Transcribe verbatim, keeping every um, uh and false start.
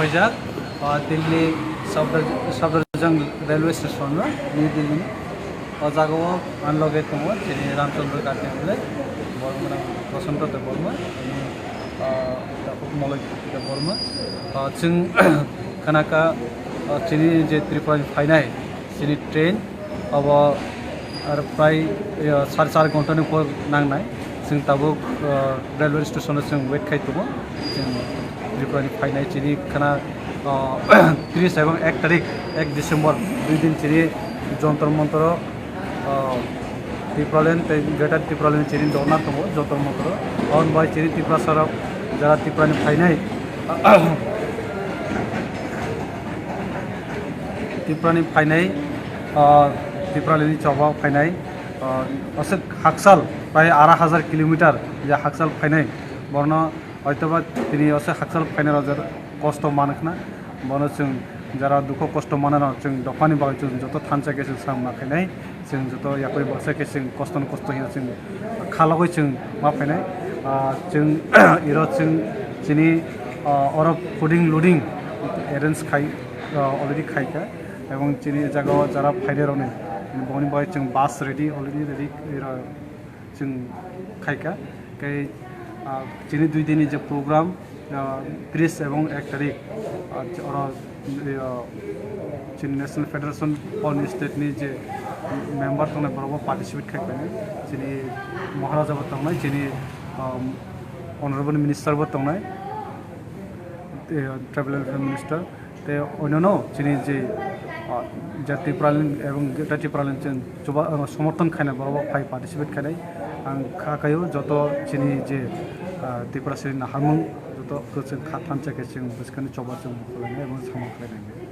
Phaijak, ah, Delhi Safdar-, Safdarjung railway station no, New Delhi ni. O jaga o ang loge tongo, chini Ramchandra Gandhi hwnwi, Bormani Basanta Debbarma, chini, ah, Takhuk Moloi Debbarma. Ah, chwng khanaka, ah, chini je Tripura ni phainai, chini train, abo ar prai, ah, sar char ghonta ni por nangnai. Chwng tabuk, ah, railway station o chwng wait khai tongo. Chwng Tripura ni phainai chini khana, ah, tris ebong ek tarik, ek December, dui din chini Jantar Mantar o, ah, Tipraland tei Greater Tipraland chini dorna tongo, Jantar Mantar o. Aboni bai chini Tiprasa rok jara Tripura ni phainai, Tripura ni phainai, ah, Tipraland ni choba phainai, ah, aswk hakchal prai ara hajar kilometer je hakchal phainai, borno hoitoba tini aswk hakchal phainai rok je kosto mankhna, bono chwng jara dukho kosto manano chwng dophani bagwi chwng joto thansa khe chwng samna khainai, chwng joto yakori baksa khe chwng kosto no kosto hino chwng khalogwi chwng ma phainai. Ah, chwng iro chwng chini, ah, oro fooding loading arrange khai, ah, already khaikha, ebong chini jagao jara phainai rokni boni bagwi chwng bus ready, already ready iro chwng khaikha. Tei, ah, chini dui dini je program, ah, tris ebong ek tarik, ah, oro, ah, chini National Federation All State ni je member tongnai borok bo participate khai painai. Chini Maharaja bo tongnai, chini, ah, Honorable Minister bo tongnai, eh, Tribal Welfare Minister. Tei onyono chini je, ah, je Tipraland ebong Greater Tipraland chwng chuba, ah, somorthon khainai borok bo phai participate khainai. Ang kha kaio joto chini je, ah, Tiprasani naharmung joto khe chwng kha thansa khe chwng bwskangni choba chwng khlainai ebong samung khlainai.